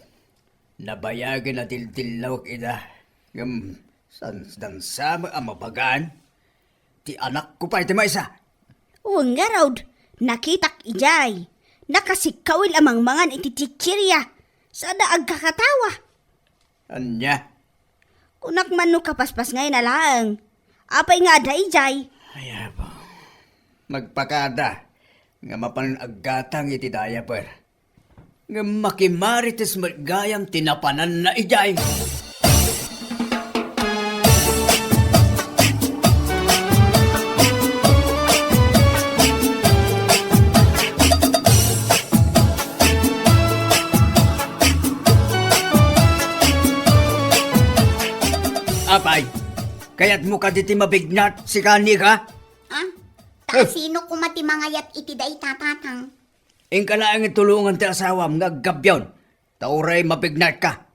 nabayagen a dildillawek ida, ngem saan dansa met a mabagaan? Ti anakko pay ti maysa. Wen ngarud, nakitak idiay. Nakasikkawil a mangmangan iti chichirya. Sada agkakatawa. Ania? Kunak man no kapaspas ngay na laeng. Apay nga adda idiay? Ay, apo. Nagpakada nga mapan aggatang iti diaper. Ngem makimarites met gayam ti napananna idiay. Apay, kayatmo kadi ti mabignat, sika, Nika? Ah? Ta Eh. Sino koma ti mangayat iti dayta, Tatang? Inka laeng tulongan ti asawam nga aggabion, ta uray mabignatka.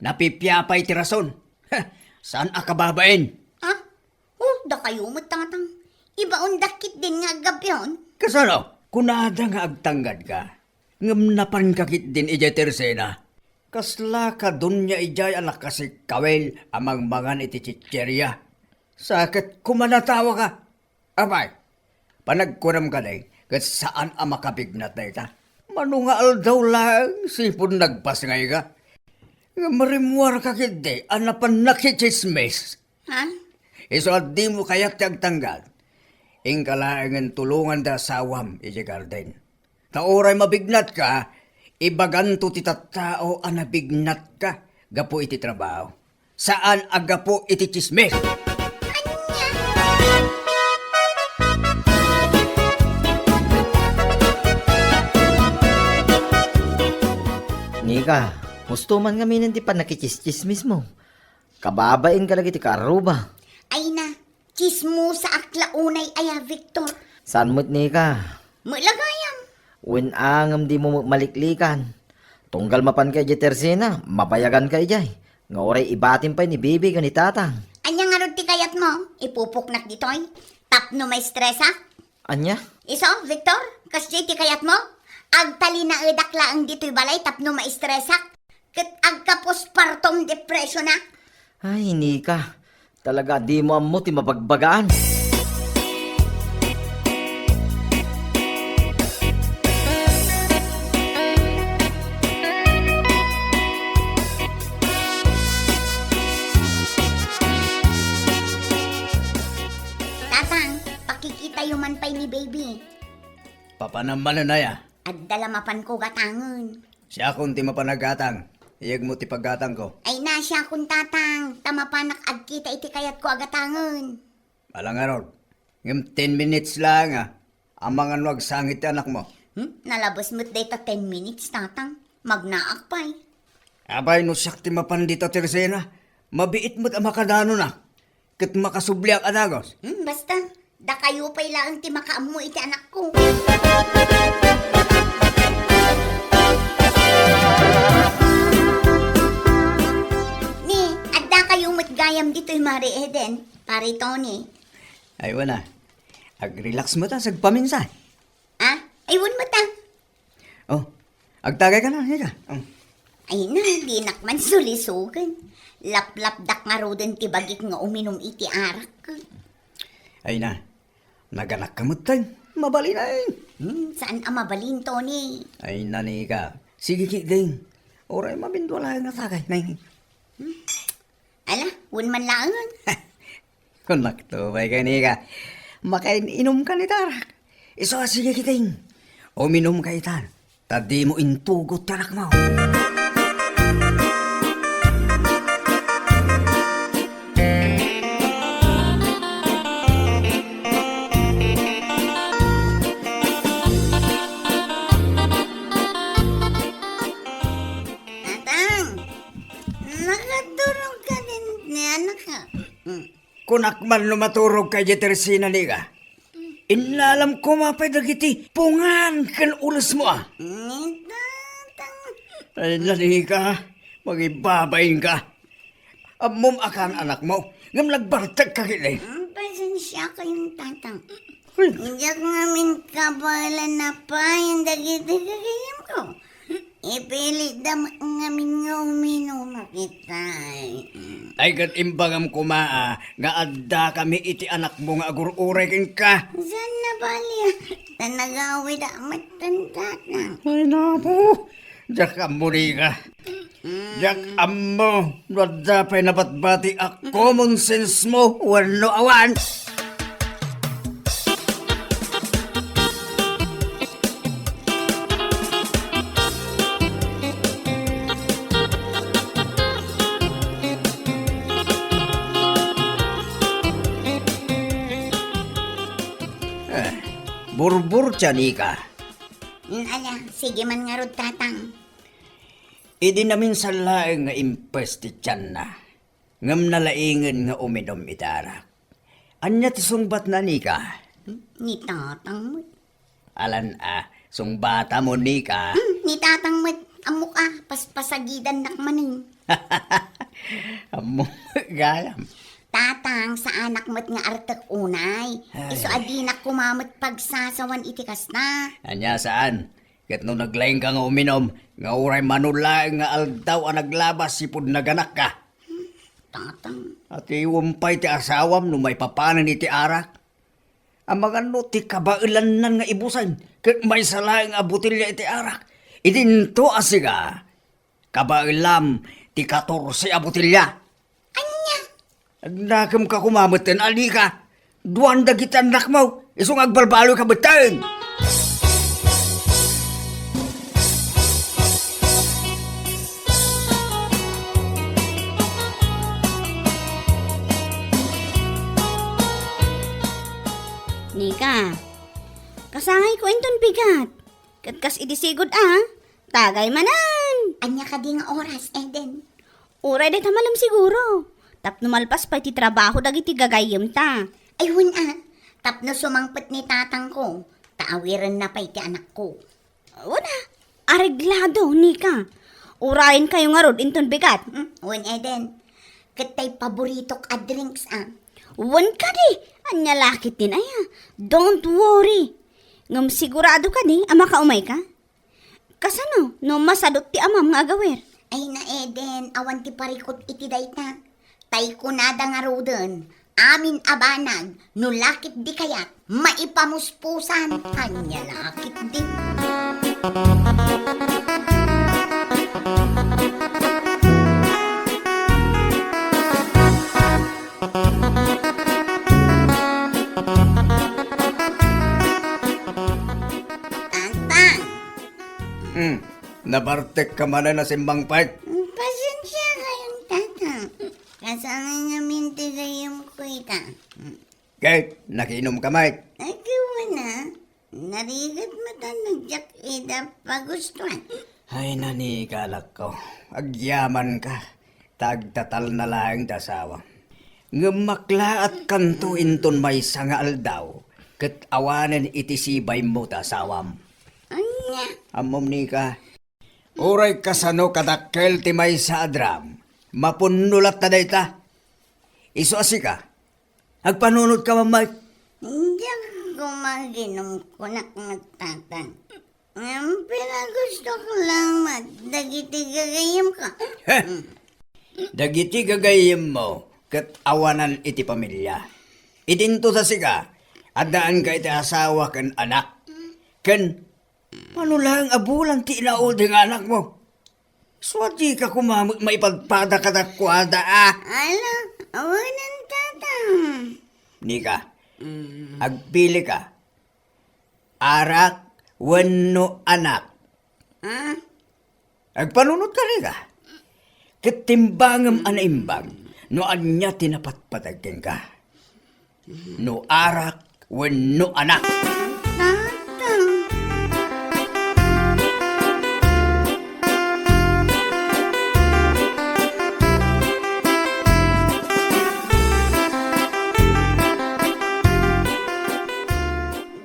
Napipia pay ti rason. Saan a kababain? Ah? Oh, dakayo met, Tatang. Ibaondak ketdin nga aggabion. Kasano? Kunada nga agtanggadka. Ngem napanka ketdin idiay Tersina. Kasla kadunia idiay a nakasikkawil a mangmangan iti chichirya. Sa ket kumanatawaka. Apay, panagkunam kadi, ket saan a makabignat dayta? Mano nga aldaw laeng sipud nagbasngayka? Ngem rimmuarka ketdi a napan nakitsismis. Ha? Isu a dimo kayat ti agtanggad. Inka laengen tulongan ti asawam idiay garden. Ta uray mabignatka, ibaganto ti tattao a nabignatka gapu iti trabaho. Saan a gapu iti tsismis. Nika, husto man ngaminen ti pannakitsismismo. Kababainka dagiti kaarruba. Ay na, tsismosaak la unay aya, Victor. Saan met, Nika? Met la gayam. Wen a, ngem dimo met maliklikan. Tunggal mapanka idiay Tersina, mabayaganka idiay. Nga uray ibatim pay ni Bibi ken ni Tatang. Ania ngarud ti kayatmo? Ipupuknak ditoy? Tapno maistresak? Ania? Isu, Victor, kasdiay ti kayatmo? Agtalinaedak laeng ditoy balay tapno maistresak? Ket agka-postpartum depression a? Ay, Nika, talaga a dimo ammo ti mabagbagaan. Tatang, pakikitayo man pay ni Baby. Papanam manen aya? Adda la mapanko gatangen. Siakon ti mapan a gatang. Iyegmo ti paggatangko. Ay na, siakon, Tatang, ta mapanak agkita iti kayatko a gatangen. Ala ngarud. Ngem ten minutes laeng a. Amangan no agsangit ti anakmo. Hmm? Nalabes met dayta ten minutes, Tatang. Magnaak pay. Apay no siak ti mapan dita Tersina, mabiit met a makadanonak. Ket makasubliak a dagus. Hmm, basta, dakayo pay laeng ti makaammo iti anakko. Ni, addakayo met gayam ditoy, Mare Eden, Pare Tony. Ay, wen a. Ag-relax met a, sagpaminsan. Ah, ay, wen met a. Oh, agtagayka na, ika. Oh. Ay na, dinak man sulisogen. Laplapdak ngaruden ti bagik nga uminum iti arak. Ay na, naganakka metten. Mabalin ay. Hmm, saan a mabalin, Tony? Ay na, Nika. Sige, ki, ding. Uray mabindua laeng a tagay, nay. Hmm? Ala, wen man laeng. Kunak to, bay, kani ka, makain-inumka iti arak. Isu a sige, kiting. Uminumka itan, ta dimo intugot ti anakmo. Tatang, nakaturog ka din ni anak ka. Mm. Kunak man no maturog ka idiay tersina, Nika. Innalam koma pay dagiti pungan ken ulesmo, a. Ni tatang. Ay, Nika, mangibabain ka. Ammom a kaan anakmo, ngem nagbartek ka ketdi. Mm, pasensia kayon, tatang. Uy. Diak ngamin kabaelan a payen dagiti gagayyemko. Ipilitda met ngamin nga uminum ita. Ay, ket imbagam koma, a, nga addakami iti anakmo nga agur-uray kenka. Saan nabali, a? Ta nagawidak met, tatang. Ay, napo. Diak ammo, Nika. Diak ammo no adda pay nabatbati a common sense mo wenno awan. Eh, burbur, Nika. Ala, sige man ngarud, tatang. Idi naminsan laeng nga impes ti tianna, ngem nalaingen nga uminum iti arak. Ania ti sungbatna, Nika? Hmm? Ni tatang met. Alan a, sungbatam, Nika. Hmm, ni tatang met. Ammok a, paspasagidannak manen. Ammom gayam. Tatang, saanak met nga artek unay. Ay. Isu a dinak koma met pagsasawan iti kasta. Ania saan? Ket no naglaingka nga uminum, nga uray mano laeng nga aldaw a naglabas iti pudno a ganakka. Tatang. Atiwem pay ti asawam no maipapanen iti arak. Amangan no ti kabaelannan nga ibusen, ket maysa laeng a botelia iti arak. Idinto a siga, kabaelam ti katorse a botelia. Ania? Agnakem ka koma metten, Nika. Duan dagiti annakmo, isu nga agbalbaloy ka metten. Nika, kasangayko inton bigat. Ket kas idi sigud a, tagay manen. Ania kadi nga oras, Eden? Uray dayta malem siguro. Tapno malpas pay ti trabaho dagiti gagayyemta. Ay, wen a. Tapno sumangpet ni tatangko, ta awirenna pay ti anakko. Wen a. Areglado, Nika. Urayenkayo ngarud inton bigat. Hmm, wen, Eden. Ket tay paboritok a drinks, a. Wen kadi. Ania la ketdin aya. Don't worry. Ngem sigurado kadi a makaumayka? Kasano no masadut ti amam nga agawer? Ay na, Eden, awan ti parikut iti dayta. Tay kunada ngaruden, amin a banag, no la ketdi kayat, maipamuspusan. Ania la ketdi. Tatang. Hmm. Nabartek ka manen a simmangpet. Pasensia kayon, tatang. Kasano ngamin ti gayyemko ita? Ket nakiinom ka met? Agwan a. Narigat met a no diak ida pagustuan. Ay, nani, kalakko. Agyaman ka. Ta agtatalna laeng ti asawam. Ngem maklaatkanto inton maysa nga aldaw, ket awanen iti sibaymo ti asawam. Ania? Ammom, Nika, uray kasano kadakkel ti maysa a dram, mapunno latta dayta. Isu a sika, agpanunot ka man met. Diak koma aginum, kunak met, tatang. Ngem pinagustok lang met dagiti gagayyemko. Heh! Dagiti gagayyemmo ket awanan iti pamilia. Idinto ta sika, addaanka iti asawa ken anak. Ken, mano laeng a bulan ti inaudi nga anakmo? Isu a dika koma maipadpada kadakuada a. Ala, awanan, Tatang. Nika, Mm. agpilika. Arak wenno anak? Ah? Agpanunotka, Nika. Ket timbangem a naimbag no ania ti napatpateg kenka. No arak wenno anak. Tatang.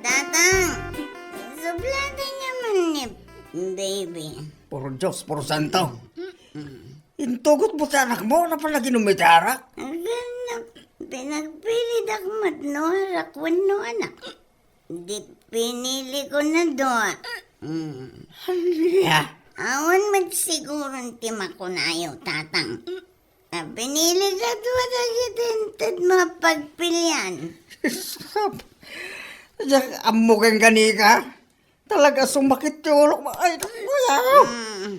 Tatang, sublatan niyo man ni baby. Por Dios, por santo. Intugotmo ti anakmo, napanaginum iti arak? Agannap, pinagpilidak met no arak wenno anak. Di piniliko na dua. Mm. Ania? Awan met siguron ti makunayo, Tatang. A, pinili kadua dagiti inted mapagpilian. Sap. Diak ammo ken kanika. Talaga sumakit ti ulok. Ay, naku, yaw. Mm.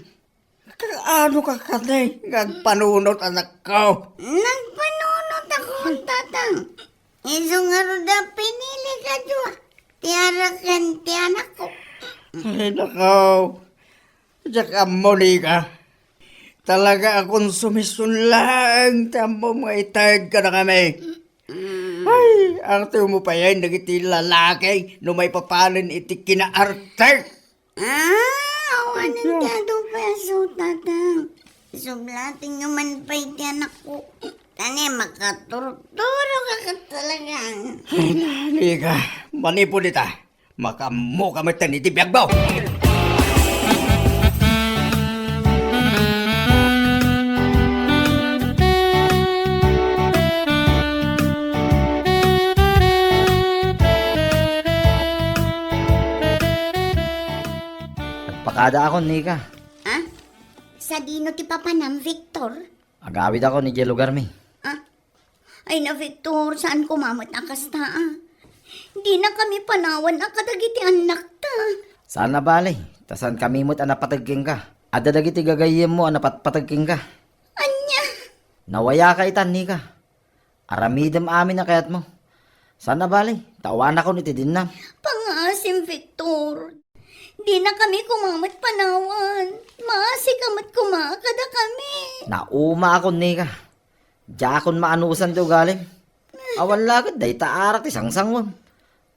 Kaano ka kadi nga agpanunot, anakko? Nagpanunot ako, Tatang. Isu ngarud a pinili kadua ti arak ken ti anakko. Ay, nakaw. Diak ammo, Nika. Talaga a konsumision laeng ti ammom nga itedka kadakami. Mm. Ay, artemo payen dagiti lalaki no maipapanen iti kinaartek. Ah, awanen ti adu pay a su, Tatang. Sublatenyo man pay ti anakko. Tani, makaturturo ka ket talaga. Ay, nani ka. Manipud ita. Makaammo ka met iti biagmo. Agpakadaakon, Nika. Ah? Sadino ti papanam, Victor? Agawidakon idiay lugarmi. Ah? Ay na, Victor, saan koma met a kasta, a? Dinakami panawan a kadagiti annakta. Saan a bale, ta saankami met a napateg kenka. Adda dagiti gagayyemmo a napatpateg kenka. Ania? Nawayaka itan, Nika. Aramidem amin a kayatmo. Saan a bale, ta awanakon iti dinnam. Pangngaasim, Victor. Dinakami koma met panawan. Maasika met koma kadakami. Naumaakon, Nika. Diakon maanusan ti ugalim. Awan la ket dayta arak ti sangsanguem.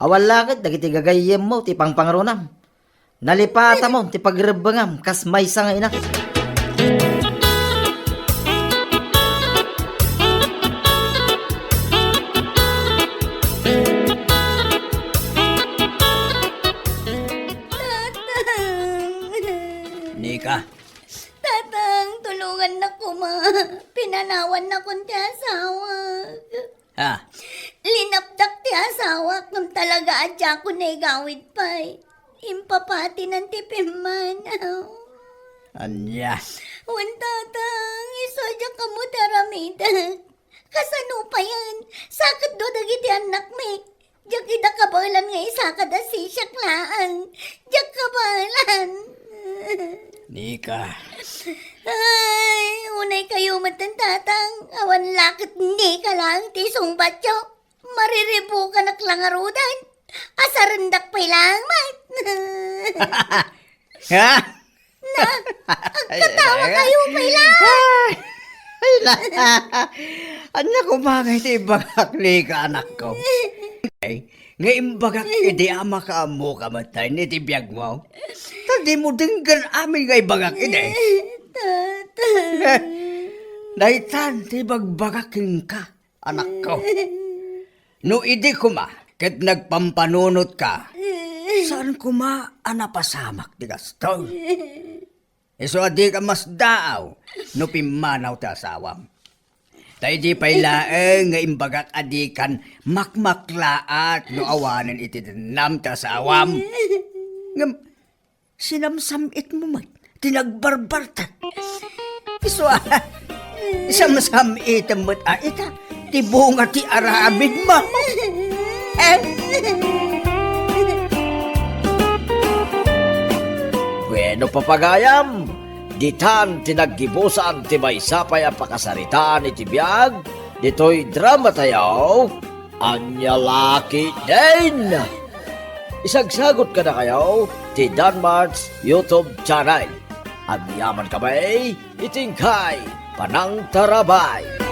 Awan la ket dagiti gagayyemmo ti pangpangrunam. Nalipatamon ti pagrebbengam kas maysa nga ina. Tatang! Nika. Tatang, tulongannak koma. Pinanawannakon ti asawak. Ha? Linapdak ti asawak ngem talaga a diakon naigawid pay. Impapatinan ti pimmanaw. Ania? Wen, Tatang, isu a diak ammo ti aramidek. Kasano payen? Saketdo dagiti annakmi. Diak ida kabaelan nga isakad a sisiak laeng. Diak kabaelan. Nika. Ay, unay kayo met, Tatang. Awan la ket Nika laeng ti sungbatyo. Mariribukanak la ngaruden. Asarendak pay laeng met. Ha? Na, agkatawa kayo pay laeng. Ay, ay, na. Ania koma nga iti ibagak, Nika, anakko? Ay, nga imbagak idi a makaammoka met iti biagmo. Ta dimo denggen amin nga ibagak idi. Tatang. Daytan ti ibagbagak kenka. Anakko, no idi koma ket nagpampanunotka, saan koma a napasamak ti gasto. Isu a dika masdaaw no pimmanaw ti asawam. Ta idi pay laeng nga imbagak a dikan makmaklaat no awanen iti dennam ti asawam. Ngem, Sinamsam-itmo met ti nagbarbartan. Isu a, samsam-item met a ita ti bunga ti aramidmo. Bueno, papagayam, ditan ti naggibusan ti maysa pay a pakasaritaan iti biag ditoy dramatayo, Ania La Ketdin. Isagsagut kadakayo ti Danmart's YouTube channel. Agyamankami iti inkay panangtarabay.